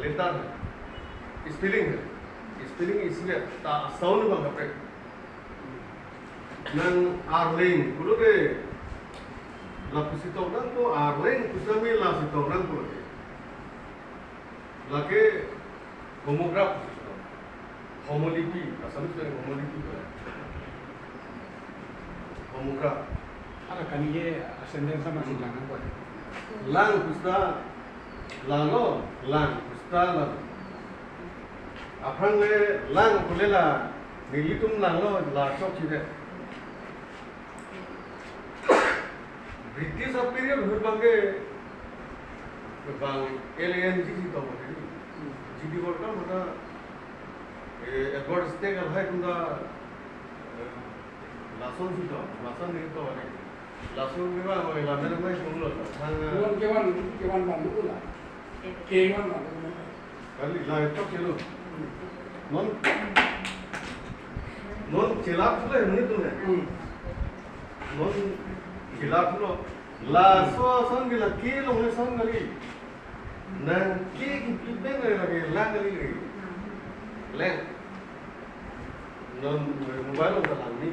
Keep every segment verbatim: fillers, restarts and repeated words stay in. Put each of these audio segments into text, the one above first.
Letter hai, spelling hai. Spelling isi ya, ta sound abang kaprek. Nang Arleng pulote lapusi tok nangpo, Arleng pusitame lasi tok nangpo. Lake homograph pusi tok. Homolipi, Assamese pen homolipi pu. Homograph. Ara kani ye sentence sama si lang nangpo. Lang pusita lalo, lang pusita lalo. Aphrang le lang pule la, nelitum langlo, la chokche det. British a-period ahut abangke, bang L A N G si tok abangke. G D Workman mata, eh, Edward Stack alhai atum ta, eh, lason si tok, lason ni tok ani. Lason ni bang, oh, la mena mai sunglo, thang, eh, Kevan, kevan, kevan bang dulu la. Kevan bang dulu. Kali la tok chelo. Non, non chelak sudah ini tuh ya. Hmm. Non chelak sudah. Laso ason ke la ke along le ason kali. Nang ke kipibeng lagi, lagi lang kali lagi. Lang. Non mobile along ta langme.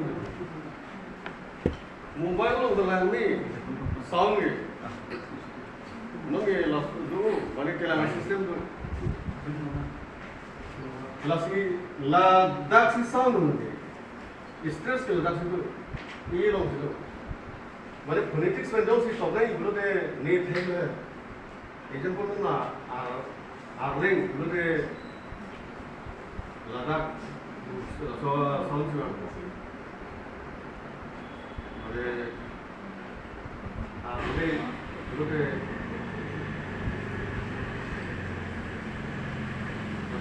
Mobile along ta langme. Sound ke. Non ke la dulu, mane kelang system tuh. Lasi ladak si sound non ke. Stress ke ladak si tuh. Ini along si tuh. Mane phonetics pen jongsi tok nangji pulote ne thek le. Example na, Ar-, Arleng pulote ladak so, sound si vang. Mane Arleng pulote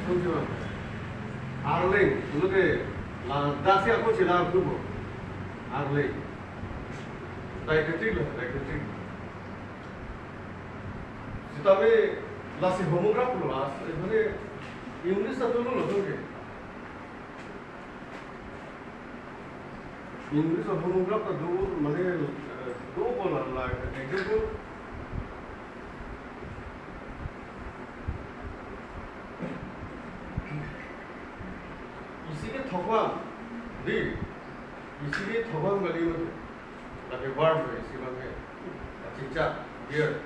sound si vang. Arleng pulote ladak si ako chelang tuh bo. Arleng. Diacritic lo, diacritic. Sitame lasi homograph lo, lasi, mane English ta dolo lo, dolo ke. English a homograph ta do, mane, eh, do ko la, la, example. Isi ke thokvang, di, isi ke thokvang kali mane. Lake verb hai, isi abang ke. Achechak, bear.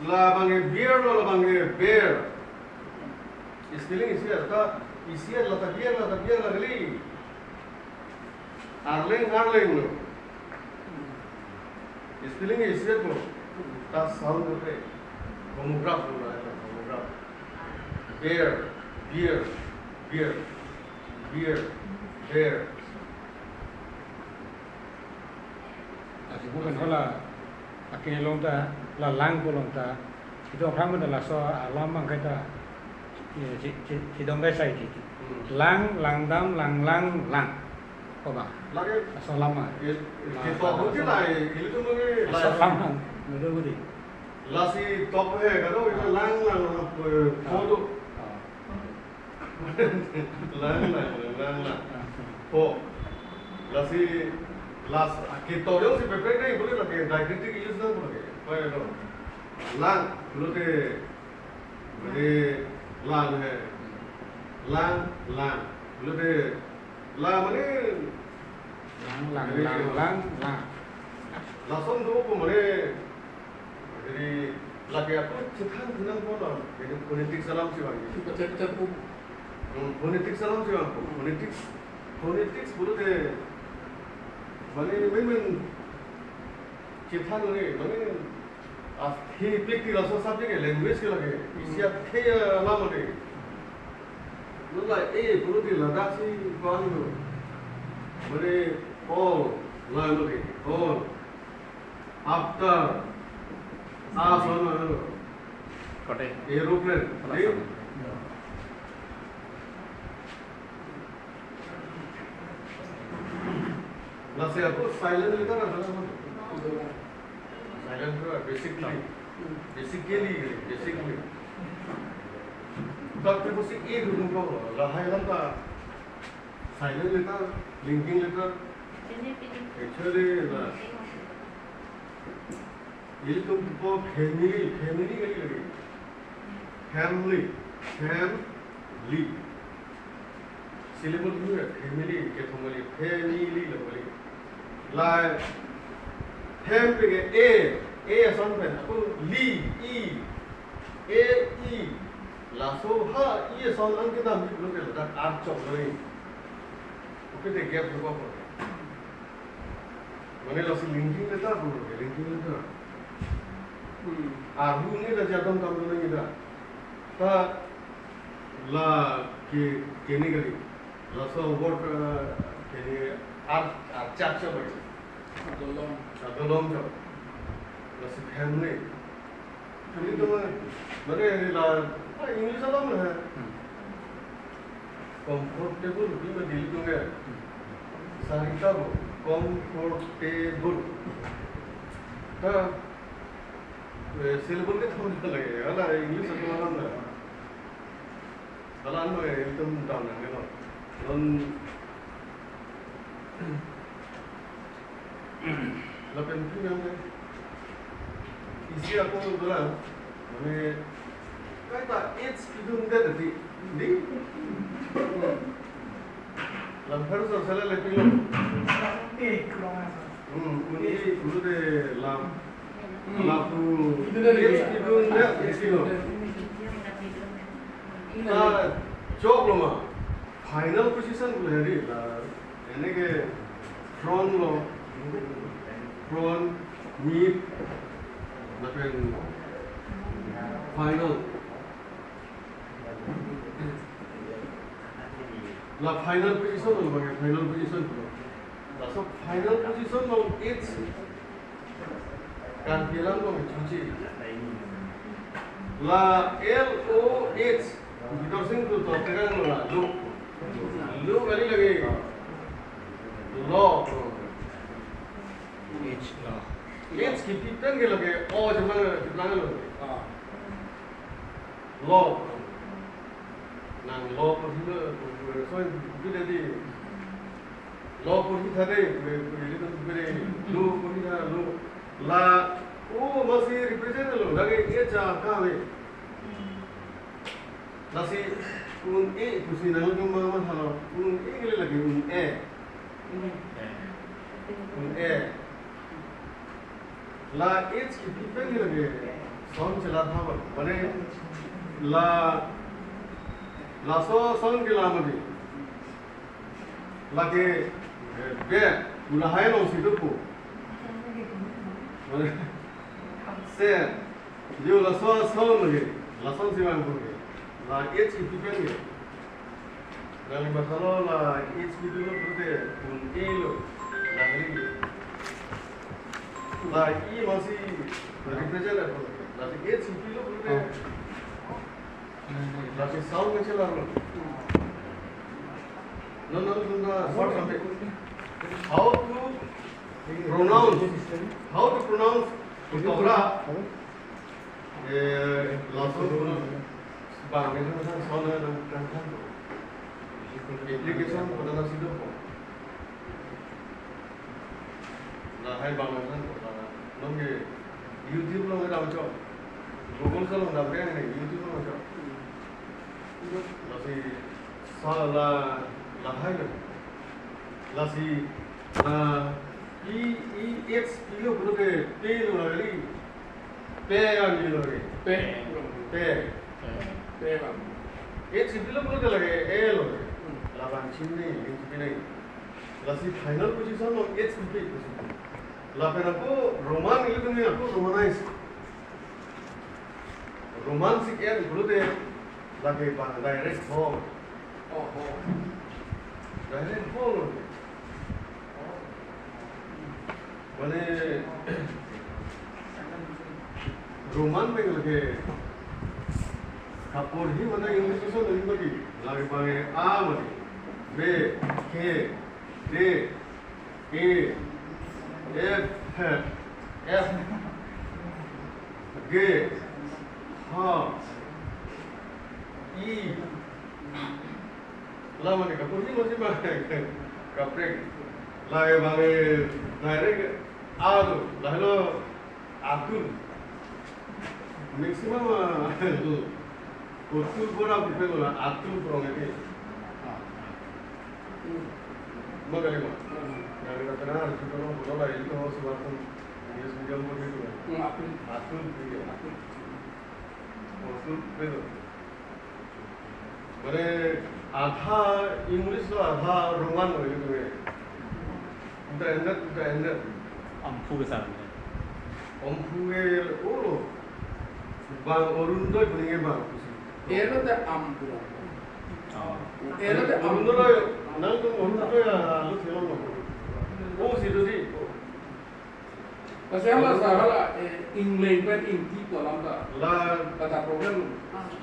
Labang ke bear lo, labang ke bear. Spelling isi ya, ta isi ya, la ta bear, la ta bear la kali. Arleng, Arleng lo. Spelling isi ya ko. Ta sound ko pe. Homograph lo la, homograph. Bear, beer, beer. Beer, bear. Lasi bukan hola, ake along ta, la lang pu along ta, itum aphrang ta laso alam abang kaita, eh, che, che, chedondai sai ti. Hmm. Lang, langdam, langlang, lang. Ko ba? Lake, laso alam abang. Eh, eh, la, ketok la, hote la, eh, ilitum lake laso la, alam abang. Mene budi. Lasi tok he, kado, ina lang, lang, lang, eh, ah, ko do. Ah. Lang, lang, lang, lang, lang. Po. Lasi, las, ketok jongsi paprek dei, bole lake diacritic use nang bole. Pai lo. Lang, pulote, bole lang he. Lang, lang. Pulote, la mane, lang, lang, bole lang, lang, lang. Lason do ko mane, jadi, lake ako chethan nangpo na, jadi phonetics alam si vang. Chethan, chethan po. Hmm, phonetics alam si vang. Phonetics, phonetics pulote, mane, main, main chethan ni, mane, athe pik ti laso subject ke language ke lake, isi athe alam ke. Nula, eh, pulote ladak si vang lo. Mane, all, la lo ke, all. After. Ason lo. Kote. Aeroplane. Kote. Dei? Lasi ako silent letter ada kan? Silent letter, basically. Basically, basically. Tak terus si A dulu ko. Lahai lang ta. Silent letter, linking letter. Actually, la. Ilitum po family, family kali lake. Family, family. Syllable tu ya, family, kethom kali, family lo kali. La, fam pen ke A, A ason pen, ako li, i, A, i. Laso ha, i ason an kedam di pulote ladak ar chok lo i. Oke, te gap lo ko. Mane lasi linking letter pulo, linking letter. Hmm. Arhu ne ta jadon tam lo ne ta. Ta la ke, kene kali. Laso word, eh, kene ar, ar chak chak kali. Adolong. Adolong chak. Lasi family. Nelitum, mane la, ah, English alam lo he. Hmm. Comfortable, di ma Delhi tum ke. Hmm. Sarita bo, comfortable. Ta, eh, syllable kethom lake, hala English alam lo. Hala anlo, eh, itum dam nangkok lo. Non, lapen pinang ke. Isi ako dolang, mane, kaita H kidun det tadi, di? Lam pharo sa sala le pilo. Eh, kurang ajar. Hmm, un-e pulote lam. Hmm. Lapu. Itu dari H dia. Kidun det, H kidun. Ini. Ah, chok lo ma. Final position pulo hari la. Ini ke front lo. Front, mid, lapen final. La final position lo, bang final position lo. Laso final position lo H. Kan bilang lo chuchi. La L O H. Bitor sing tu to terang lo la. Lo. Lo kali lagi. Lo. H lo. H kipi pen ke lake O jemang, jemang lo. Ah. Lo. Nang lo porhi lo, porhi lo, so, porhi tadi. Lo porhi tadi, porhi, porhi tadi, porhi tadi. Lo porhi tadi, lo. La, o masi represent lo, lake H a kave. Lasi un-e pusi nang jumma ma halo, un-e ke lake un-e. Un-e. La H kipi pen ke lake son chelar tha ba. Mane la, laso son ke la mati. Lake, eh, be, pu lahai alongsi dopo. Mane, se, yo laso ason lake, lason si vangpo ke. La H kipi pen ke. Nangli mathalo la H kipi lo pulote un-e lo. Nangli. La I masi represent ako. La H kipi lo pulote. Oh. That is sound ke chelar lo. No, no, no, no, short sampai. How to pronounce? How to pronounce? Tokra. Eh, laso bang ke sound na nang tang tang. Application pada nasi dopo. Lahai bang nang tang tang. Nonke YouTube along dam chok. Google along dam ke ne YouTube along chok. Lasi sa la lahai lo. Lasi la P E H P lo pulote pe lo kali. Pe ang lo kali. Pe. Pe. Pe bang. H P lo pulote lake E lo. Hmm. Labang chinine, chinine. Lasi final position lo H P. Lapen ako Roman ilitum ako Romanized. Roman sik en pulote lake bang direct ho. Oh, ho. Direct ho lo. Mane Roman pen lake kaporhi mane English ason nangji mati. Lake bang A mati. B, K, D, E, F, F, G, H, I. La mane kaporhi masi ma kaprek. La e bang e direct A do. Lahelo Atul. Maximum, ah, Otul pura bupe lo, atul pura nge. Magali ma. Yang kita kenal itu kalau bola lah itu harus langsung English medium pun itu. Hmm, atul. Atul, iya. Atul. Otul itu. Mane adha English lo, adha Roman lo itu. Uta endet, uta endet. Amphu ke sana. Amphu ke, oh. Bang Orunodoi puning ke bang. Elo te amphu. Oh. Elo te amphu. Orunodoi, nangtum Orunodoi ya, lo thelong lo. Oh, si do di. Kasi hala sa hala, eh, English pen Ingti ko alam ta. La, kata problem.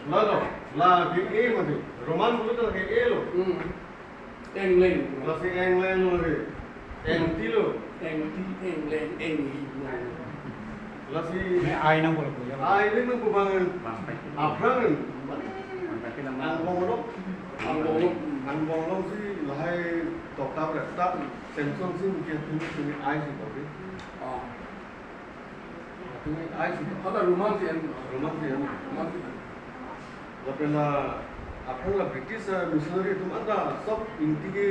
La lo, la ke e mati. Roman pulo ta ke e lo. Hmm. English. Lasi English lo ke. Ingti lo. Ingti, English, Ingti. Lasi ai nang pulo punya. Ai nang pulo bang. Bang. Aphrang. Bang. Angbong lo. Angbong lo. Angbong lo si lahai tokta berta. Samson si mungkin tumi tumi ai si kopi. Oh. Tumi ai si. Hala Roman si an. Roman si an. Roman si an. Lapen la aphrang la British, eh, missionary atum anta sob Ingti ke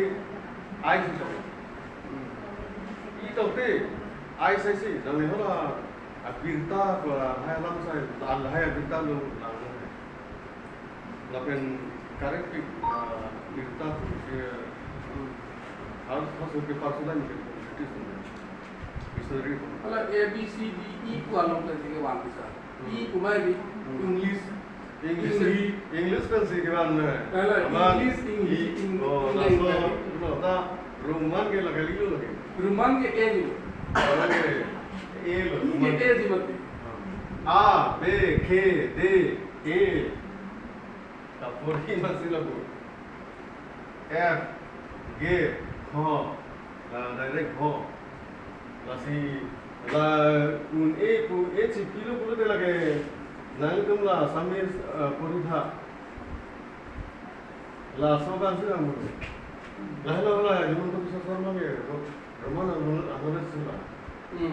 ai si tong. Hmm. Itote ai sai si, nang hala abirta ko hai alam sai, lahai abirta lo lang. Lapen correct, ah, birta pusi, ah, harus, harus ke parsulan ke British missionary. Hala A B C D E ko along ta si kevan bisa. Hmm. E kumai di. Hmm. English. English, English. English kan si kevan na. Hala, aman English, English, E, Eng-, oh, English laso, tadi. No, ta Roman ke lagi lo lagi. Roman ke e di. Roman ke e lo, E Roman ke. E di mati. A, B, K, D, E. Kapur hi masih lagu. F, G, ho. Nah, direct ho. Lasi, la un e pu e chipilo pulote lake nangtum la Assamese, eh, pori tha. Laso kan si nang. La la la, Himanta Biswa Sarma ke, Roman ang, ang, ang, sila. Hmm.